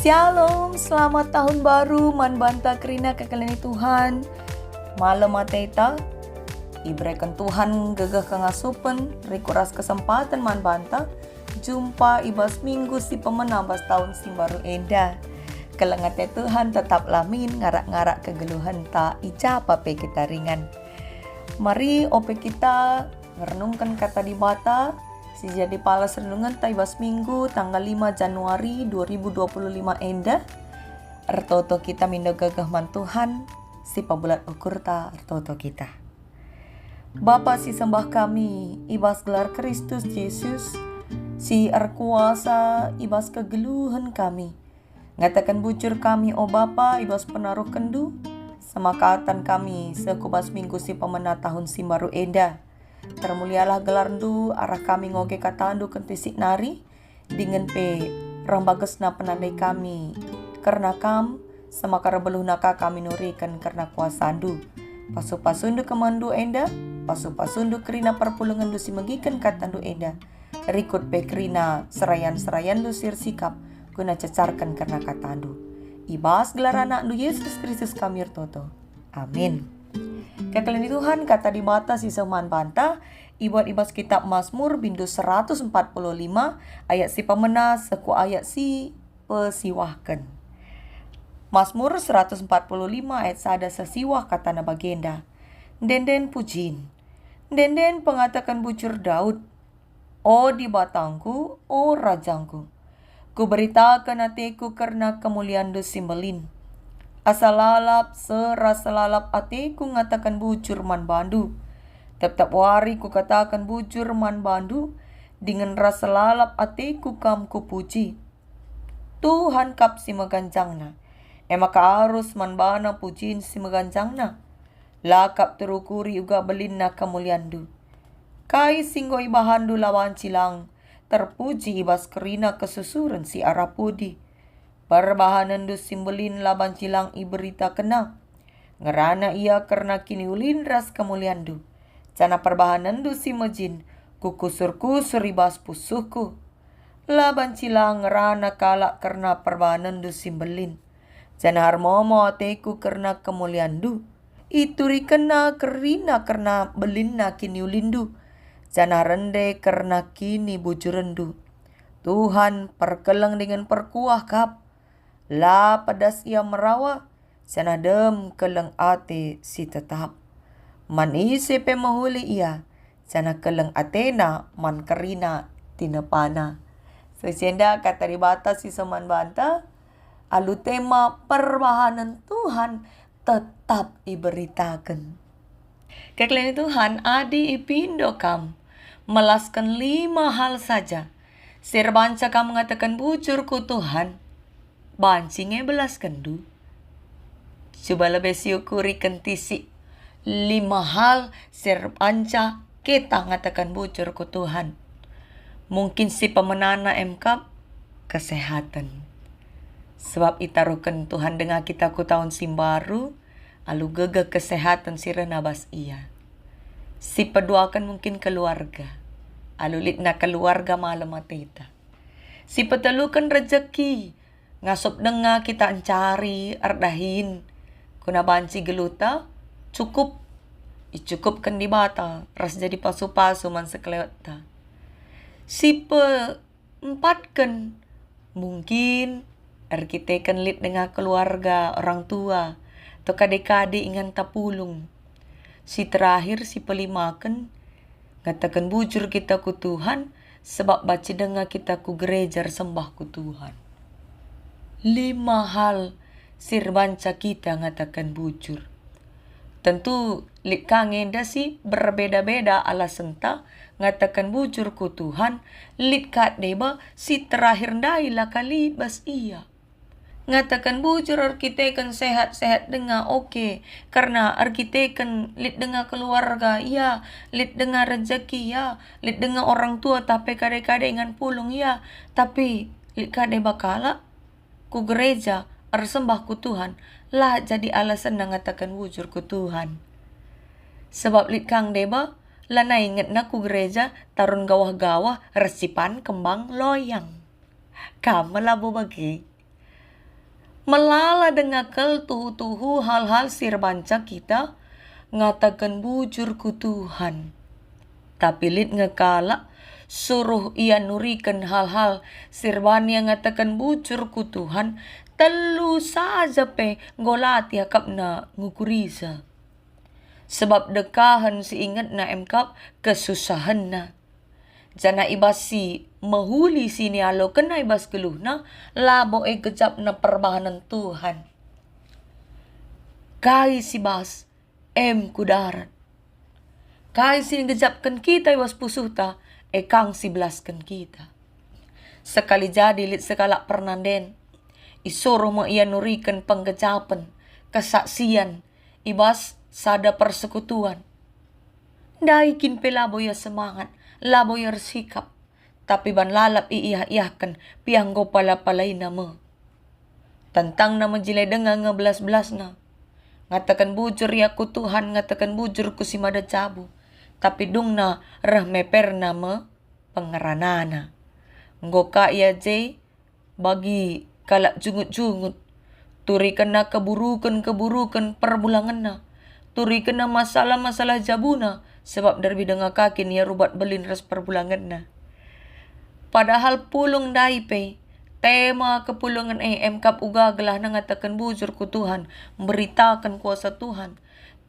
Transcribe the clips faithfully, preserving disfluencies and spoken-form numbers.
Shalom, selamat tahun baru man banta kerina kekelengen Tuhan. Malem ateta, ibereken Tuhan gegeh kengasupen, rikut ras kesempaten man banta jumpa i bas minggu si pemena bas tahun si mbaru enda. Keleng ate Tuhan tetaplah min ngarak-ngarak kegeluhenta i ja pe kita ringan. Mari ope kita ngerenungken Kata Dibata si jadi palas renungenta i bas minggu tanggal lima Januari dua ribu dua puluh lima enda. Ertoto kita mindo gegeh man Tuhan, si pabulat ukurta ertoto kita. Bapa si sembah kami, i bas gelar Kristus Jesus, si erkuasa i bas kegeluhen kami, ngataken bujur kami, o Bapa, i bas penaruhkenNdu, semakatan kami seh ku bas minggu si pemena tahun si mbaru enda. Termulialah gelarNdu, arah kami ngoge kataNdu kentisik nari, dingen pe reh bagesna penandai kami kerna Kam, semaka erbeluhna ka kami nuriken kerna kuasaNdu. Pasu-pasuNdu kemenNdu enda, pasu-pasuNdu kerina perpulungenndu si megiken kataNdu enda, rikut pe kerina serayan-serayanNdu si ersikap guna cecarken kerna kataNdu. I bas gelar AnakNdu Yesus Kristus kami ertoto. Amin. Kekelengen Tuhan, Kata Dibata si seh man banta ibuat i bas Kitap Masmur, bindu seratus empat puluh lima, ayat si pemena seh ku ayat si pesiwahken. Masmur seratus empat puluh lima ayat sada seh siwah, katana bagenda, "Ende-enden pujin, ende-enden pengataken bujur Daud, O Dibatangku, o Rajangku, kuberitaken ateku kerna kemulianNdu si mbelin. Asa lalap seh ras lalap ateku ngataken bujur man bandu. Tep-tep wari kukataken bujur man bandu, dingen ras lalap ateku Kam kupuji. Tuhan kap si meganjangna, e maka arus man baNa pujin si meganjangna. La kap terukuri uga belinna kemulianNdu. Kai si enggo ibahanndu la banci lang terpuji i bas kerina kesusuren si arah pudi. PerbahanenNdu si mbelin la banci lang iberitakenna. Ngerana ia kerna kiniulin ras kemulianNdu, janah perbahanenNdu si mejin kukusur-kusur i bas pusuhku. La banci lang ngerana kalak kerna perbahanenNdu si mbelin, janah ermomo ateku kerna kemulianNdu. Iturikenna kerina kerna belinna kiniulinNdu, janah rende kerna kinibujurenndu. Tuhan, perkeleng dingen perkuah kap. La pedas ia merawa, janah dem keleng ate si tetap. Man ise pe mehuli ia, janah keleng atena man kerina tinepana. Seh enda Kata Dibata si seh man banta, alu tema perbahanen Tuhan tetap iberitaken. Kekelengen Tuhan, adi ipindo kam melasken lima hal saja si erbanca kam ngataken bujur ku Tuhan, banci nge belaskenndu. Cuba lebe siukuri kentisik lima hal si erbanca kita ngataken bujur ku Tuhan. Mungkin si pemenana emkap kesehaten. Sebab itaruhken Tuhan denga kita ku tahun si mbaru, alu gegeh kesehaten si rehna bas Ia. Si peduaken mungkin keluarga, alu litna keluarga malem ateta. Si peteluken rejeki, ngasup denga kita encari erdahin, guna banci geluhta cukup, icukupken Dibata ras jadi pasu-pasu man sekelewetta. Si pe empatken, mungkin erkiteken lit denga keluarga, orang tua, atau kade-kade inganta pulung. Si terakhir, si pelimaken, ngataken bujur kita ku Tuhan, sebab banci denga kita ku gereja ersembah ku Tuhan. Lima hal si erbanca kita ngataken bujur. Tentu lit ka nge enda si berbeda-beda alasenta ngataken bujur ku Tuhan, lit ka deba si terakhir ndai la ka lit bas Ia. Ngataken bujur erkiteken sehat-sehat denga, oke, kerna erkiteken lit denga keluarga, ya, lit denga rejeki, ya, lit denga orang tua, tah pe kade-kade ingan pulung, ya, tapi Lit ka deba kalak ku gereja, ersembah ku Tuhan, la jadi alasenna ngataken bujur ku Tuhan. Sebab lit kang deba, lanai ingetna ku gereja tarun gawah-gawah ersipan kembang loyang. Kam me labo bage. Melala denga kal tuhu-tuhu hal-hal si erbanca kita ngataken bujur ku Tuhan. Tapi lit nge kalak suruh ia nuriken hal-hal si erban ia ngataken bujur ku Tuhan, telu saja pe enggo latih akapna ngukurisa. Sebab dekahen si ingetna em kap kesusahenna. Janah i bas si mehuli si nialokenna i bas geluhna, labo e gejapna perbahanen Tuhan. Kai si bas, em ku darat. Kai si ngejapken kita i bas pusuhta, e kang si belasken kita. Sekali jadi lit sekalak pernanden, isuruh me ia nuriken penggejapen, kesaksian, i bas sada persekutuan. Ndai kin pe labo ia semangat, labo ia ersikap, tapi ban lalap iiah-iahken, piah enggo pala-palaina me. Tentangna mejile denga nge belas-belasna. Ngataken bujur ia ku Tuhan, ngataken bujur ku si mada jabu, tapi dungna reh meperna me pengeranana. Enggo ka ia je bagi kalak jungut-jungut. Turikenna keburuken-keburuken perbulangenna. Turikenna masalah-masalah jabuna, sebab derbi denga ka kin ia rubat belin ras perbulangenna. Padahal pulung ndai pe, tema kepulungen e em kap uga gelahna ngataken bujur ku Tuhan, mberitaken kuasa Tuhan.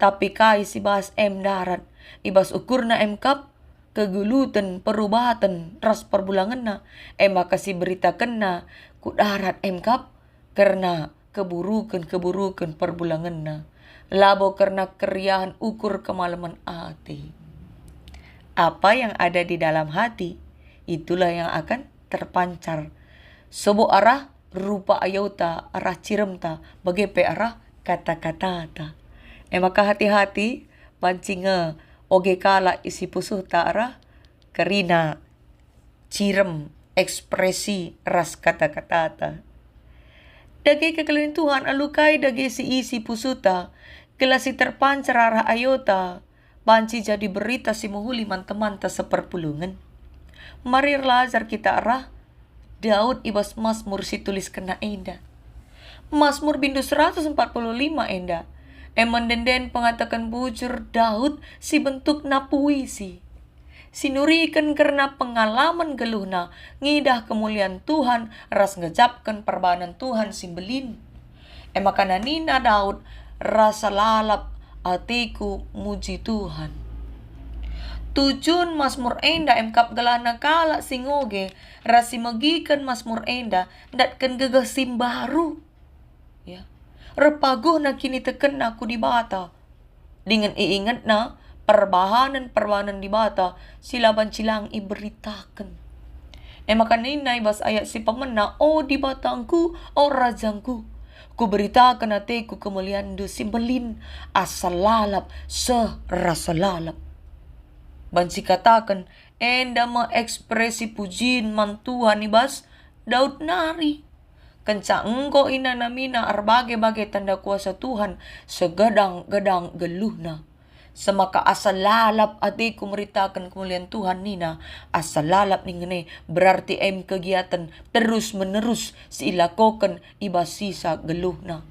Tapi kai si bas em darat, i bas ukurna em kap, kegeluten, perubaten, ras perbulangenna, e maka si beritakenna ku darat em kap kerna keburuken-keburuken perbulangenna, labo kerna keriahen ukur kemalemen ate. Apa yang ada di dalam hati, itulah yang akan terpancar. Sobo arah rupa ayota, arah ciremta, bage pe arah kata-katata. E maka hati-hati, banci nge oge kalak isi pusuhta arah kerina, cirem, ekspresi, ras kata-katata. Dage kekelengen Tuhan alu kai dage si isi pusuhta, gelah si terpancar arah ayota, banci jadi berita si mehuli man temanta seperpulungen. Mari erlajar kita arah Daud i bas Masmur si tuliskenna enda. Masmur bindu seratus empat puluh lima enda, e mendenden pengataken bujur Daud si bentukna puisi. Si nuriken kerna pengalaman geluhna ngidah kemulian Tuhan ras ngejapken perbahanen Tuhan si mbelin. E maka nina Daud, "Rasa lalap ateku muji Tuhan." Tujun Masmur enda em kap gelahna kalak si ngoge ras si megiken Masmur enda ndatken gegeh si mbaru. Ya. Erpaguhna kinitekenna ku Dibata. Dingen iingetna perbahanen-perbahanen Dibata si la banci lang iberitaken. E maka nina i bas ayat si pemena, "O Dibatangku, o Rajangku, kuberitaken ateku kemulianNdu si mbelin, asa lalap seh rasa lalap." Banci kataken, enda me ekspresi pujin man Tuhan i bas Daud nari. Kenca enggo inanamina erbage-bage tanda kuasa Tuhan segedang-gedang geluhna. Semaka asa lalap ateku meritaken kemulian Tuhan nina, asa lalap ningen e berarti em kegiaten terus-menerus si ilakoken i bas sisa geluhna.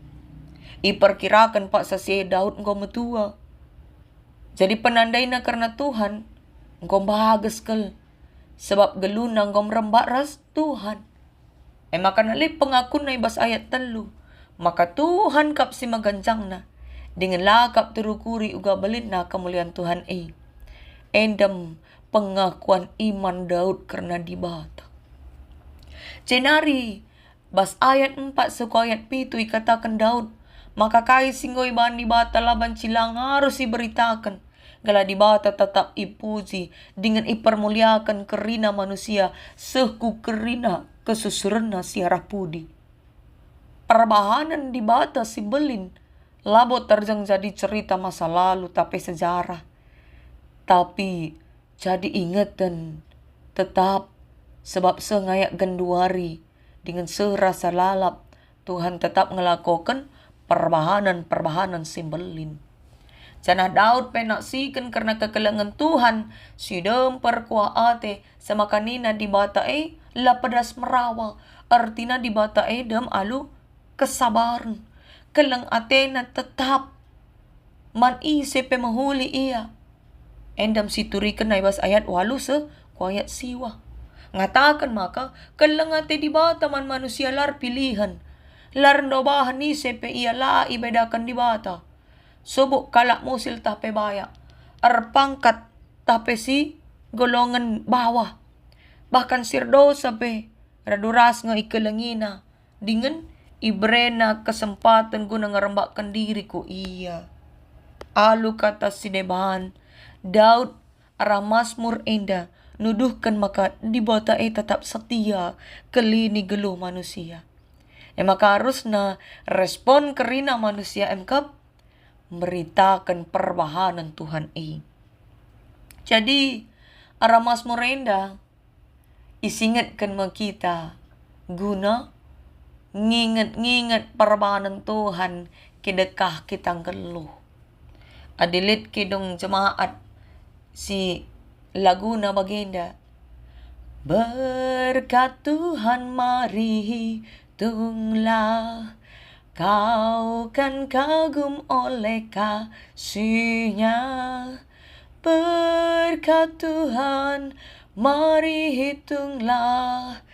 Iperkiraken paksa si e Daud enggo metua. Jadi penandaina kerna Tuhan enggo mbages kal, sebab geluhna enggo merembak ras Tuhan. E maka lit pengakunna i bas ayat telu, maka Tuhan kap si meganjangna, dingen la kap terukuri uga belinna kemulian Tuhan e. Endem pengakuan iman Daud kerna Dibata. Jenari bas ayat empat seh ku ayat pitu ikataken Daud, maka kai si enggo ibahan Dibata la banci lang arus iberitaken, gelah Dibata tetap ipuji dingen ipermuliaken kerina manusia seh ku kerina kesusurenna si arah pudi. Perbahanen Dibata si mbelin labo terjeng jadi cerita masa lalu tapi sejarah, tapi jadi ingeten tetap, sebab seh ngayak genduari dingen seh rasa lalap, Tuhan tetap ngelakoken perbahanen-perbahanen si mbelin. Janah Daud pe naksiken kerna kekelengen Tuhan si dem perkuah ate, semaka nina Dibata e la pedas merawa, ertina Dibata e dem alu kesabaren. Keleng atena tetap man ise pe mehuli ia. Enda me situriken i bas ayat walu seh ku ayat siwah. Ngataken maka, keleng ate Dibata man manusia la erpilihen. La erndobahen ise pe ia la ibedaken Dibata. Subuk kalak musil tah pe bayak, erpangkat tah pe si golongen bawah, bahkan si erdosa pe radu ras nge ikelengina, dingen iberena kesempaten guna ngerembakken diri ku Ia. Alu kata si deban, Daud arah Masmur enda nuduhken maka Dibata e tetap setia kelini geluh manusia. E maka arusna respon kerina manusia emkep meritaken perbahanen Tuhan e. Jadi, arah Masmur enda isingetken me kita guna nginget-nginget perbahanen Tuhan kidekah kita nggeluh. Adi lit kidung jemaat si laguna bagenda, "Berkat Tuhan mari hitunglah, kau kan kagum oleh kasih-Nya. Berkat Tuhan mari hitunglah,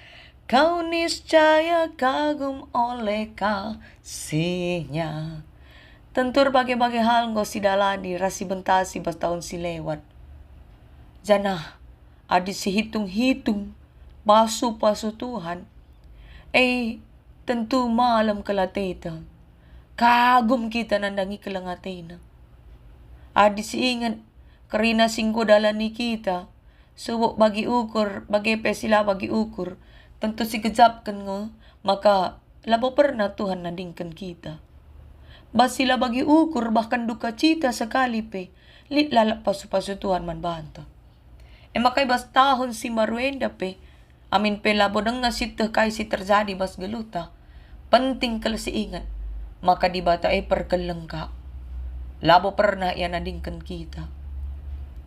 kau niscaya kagum oleh kasih-Nya." Tentu erbage-bage hal enggo sidalani ras sibentasi bas tahun si lewat. Janah adi sihitung-hitung pasu-pasu Tuhan, e, tentu malem kal ateta. Kagum kita nandangi keleng ateNa. Adi siinget kerina si enggo dalani kita, subuk bagi ukur, bage pe si la bagi ukur, tentu sigejapken nge maka labo pernah Tuhan nadingken kita. Bas si la bagi ukur, bahkan dukacita sekali pe, lit lalap pasu-pasu Tuhan man banta. E maka i bas tahun si mbaru enda pe, amin pe labo denga sieteh kai si terjadi bas geluhta, penting kal siinget maka Dibata e perkeleng kap. Labo pernah Ia nadingken kita.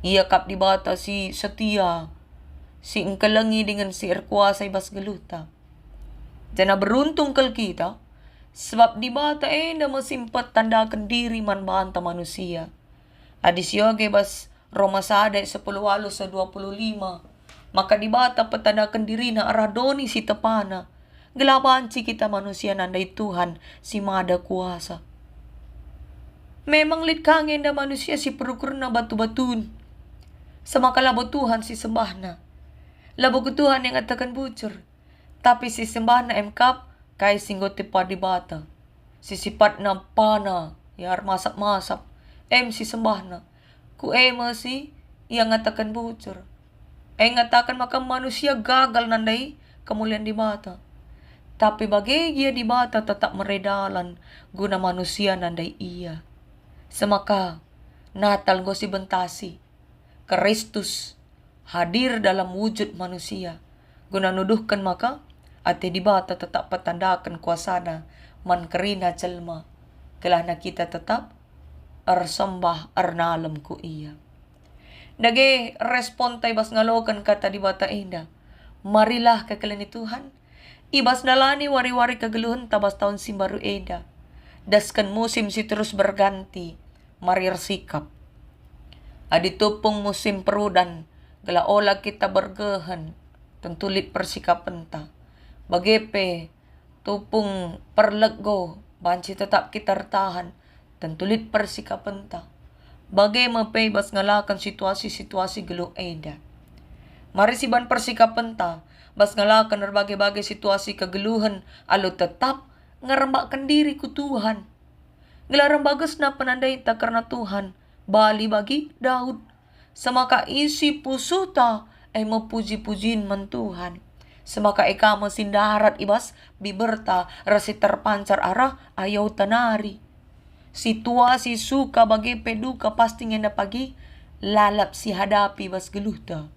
Ia kap Dibata si setia, si engkelengi dingen si erkuasa i bas geluhta. Janah beruntung kal kita, sebab Dibata enda me si mpetandaken diri man banta manusia. Adi sioge bas Roma sada ayat sepuluh waluh seh dua puluh lima, maka Dibata petandaken diriNa arah doni si tepana, gelah banci kita manusia nandai Tuhan si mada kuasa. Memang lit ka nge enda manusia si perukurna batu-batun, semaka labo Tuhan si sembahna. Labo ku Tuhan ia ngataken bujur, tapi si sembahna emkap kai si enggo tepa Dibata, si sipatna pana, ia ermasap-masap, em si sembahna. Ku e me si ia ngataken bujur. E ngataken maka manusia gagal nandai kemulian Dibata. Tapi bage gia Dibata tetap mere dalan guna manusia nandai Ia. Semaka Natal enggo sibentasi, Kristus hadir dalam wujud manusia, guna nuduhken maka ate Dibata tetap petandaken kuasaNa man kerina jelma, gelahna kita tetap ersembah ernalem ku Ia. Dage responta i bas ngaloken kata Dibata enda, marilah kekelengi Tuhan. I bas ndalani wari-wari kegeluhenta bas tahun si mbaru enda, dasken musim si terus berganti, mari ersikap. Adi tupung musim perudan, gelah ola kita bergehen, tentu lit persikapenta. Bage pe tupung perlego, banci tetap kita ertahan, tentu lit persikapenta. Bage me pe bas ngalaken situasi-situasi geluh enda. Mari siban persikapenta, bas ngalaken erbage-bage situasi kegeluhen alu tetap ngerembakken diri ku Tuhan. Gelah reh bagesna penandainta kerna Tuhan, bali bagi Daud. Semaka isi pusuhta, e me puji-pujin man Tuhan. Semaka e ka me si ndarat i bas biberta ras si terpancar arah ayauta nari. Situasi suka bage pe duka pasti ngenda pagi lalap sihadapi bas geluhta.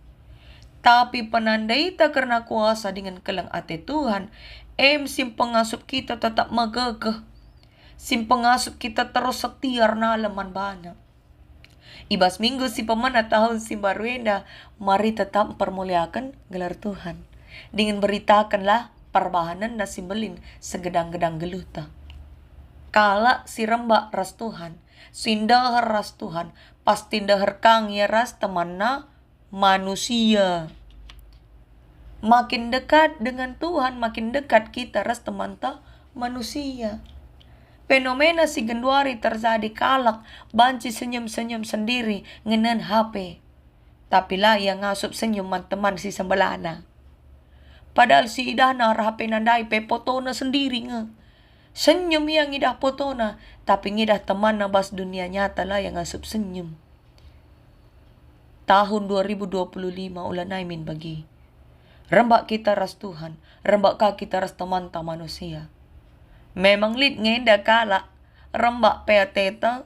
Tapi penandaita kerna kuasa dingen keleng ate Tuhan, em si mpengasup kita tetap megegeh, si mpengasup kita terus setia ernalem man baNa. I bas minggu si pemena tahun si mbaru enda, mari tetap mpermuliaken gelar Tuhan, dingen beritakenlah perbahanenNa si mbelin segedang-gedang geluhta. Kalak si rembak ras Tuhan, si ndeher ras Tuhan, pasti ndeher ka nge ia ras temanna manusia. Makin dekat dengan Tuhan, makin dekat kita ras temanta manusia. Fenomena si genduari terjadi, kalak banci senyum-senyum sendiri ngenen H P. Tapi la ia ngasup senyum man teman si sebelahna. Padahal si idahna arah H P-na ndai pe fotona sendiri nge. Senyum ia ngidah fotona, tapi ngidah temanna bas dunia nyata la ia ngasup senyum. Tahun dua ribu dua puluh lima ulanai min bagi. Rembak kita ras Tuhan, rembak ka kita ras temanta manusia. Memang lit nge enda kalak, rembak pe ateta,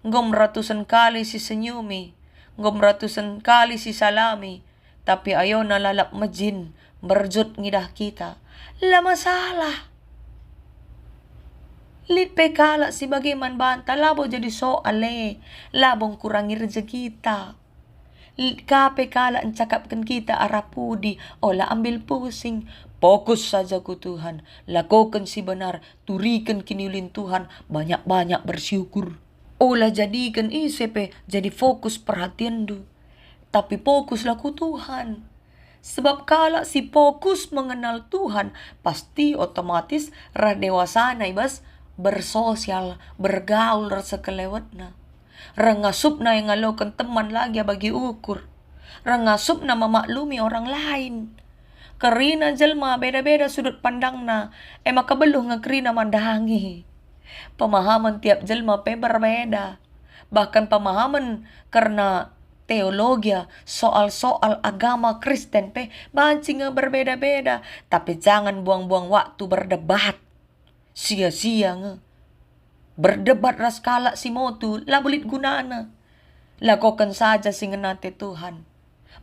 enggo meratusen kali sisenyumi, enggo meratusen kali sisalami, tapi ayona lalap mejin, mberjut ngidah kita. La masalah. Lit pe kalak si bage man banta, labo jadi soal e, labo ngkurangi rejekita. Lit ka pe kalak ncakapken kita arah pudi, ola ambil pusing. Fokus saja ku Tuhan, lakoken si benar, turiken kiniulin Tuhan, banyak-banyak bersyukur. Ola jadiken ise pe jadi fokus perhatianndu, tapi fokuslah ku Tuhan. Sebab kalak si fokus mengenal Tuhan pasti otomatis reh dewasana i bas bersosial, bergaul ras sekelewetna. Reh ngasupna ngaloken teman la gia bagi ukur. Reh ngasupna memaklumi orang lain. Kerina jelma beda-beda sudut pandangna, e maka beluh nge kerina mandangi. Pemahamen tiap jelma pe berbeda. Bahkan pemahamen kerna teologia, soal-soal agama Kristen pe banci nge berbeda-beda, tapi jangan buang-buang waktu berdebat. Sia-sia nge. Berdebat ras kalak si motu labo lit gunana. Lakoken saja si ngena ate Tuhan.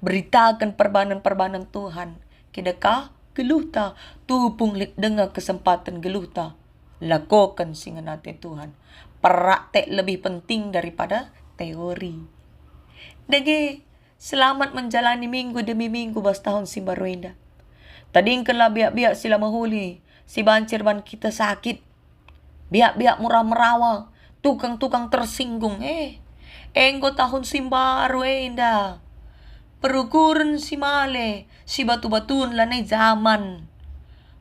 Beritaken perbahanen-perbahanen Tuhan. Keda ka geluhta, tupung lit denga kesempaten geluhta. Lakoken si ngena ate Tuhan. Praktek lebih penting daripada teori. Dage, selamat menjalani minggu demi minggu bas tahun si mbaru enda. Tadingkenlah biak-biak si la mehuli, si banci erban kita sakit. Biak-biak murah merawa, tukang-tukang tersinggung, eh, enggo tahun si mbaru enda. Perukuren si male, si batu-batun lanai jaman.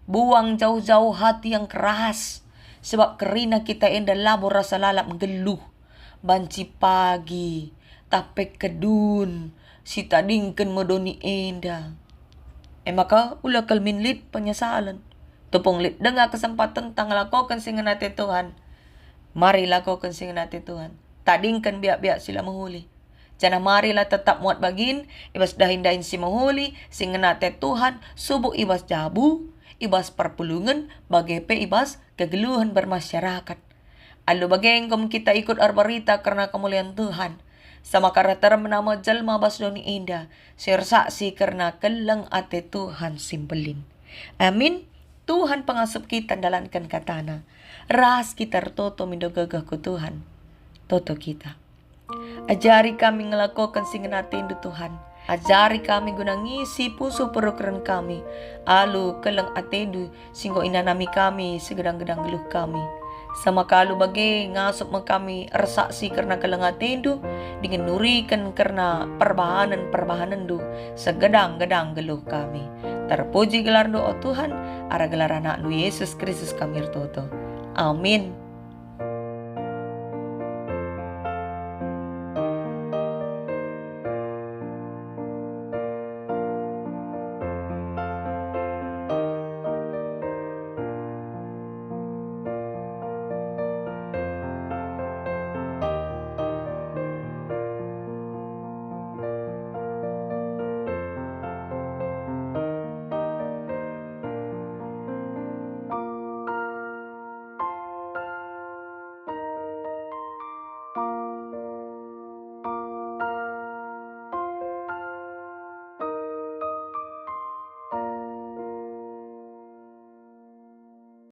Buang jauh-jauh hati yang keras, sebab kerina kita enda labo rasa lalap nggeluh. Banci pagi, tah pe kedun, sitadingken me doni enda. E maka ula kal min lit penyesalen. Tupung lit denga kesempatenta ngelakoken si ngena ate Tuhan, mari lakoken si ngena ate Tuhan. Tadingken biak-biak si la mehuli. Janah marilah tetap muat bagin, i bas dahin-dahin si mehuli, si ngena ate Tuhan, subuk i bas jabu, i bas perpulungen, bage pe i bas kegeluhen bermasyarakat. Alu bage enggo me kita ikut erberita kerna kemulian Tuhan. Sama kara terem nama jelma bas doni enda, si ersaksi kerna keleng ate Tuhan si mbelin. Amin. Tuhan pengasup kita ndalanken katana. Ras kita ertoto mindo gegeh ku Tuhan. Toto kita. Ajari kami ngelakoken si ngena atendu, Tuhan. Ajari kami guna ngisi pusuh perukeren kami, alu keleng atendu si enggo inanami kami segedang-gedang geluh kami. Sama kal alu bage ngasup me kami ersaksi kerna keleng atendu, dingen nuriken kerna perbahanen-perbahanenndu segedang-gedang geluh kami. Terpuji gelarndu, o Tuhan, arah gelar anakndu Yesus Kristus kami ertoto. Amin.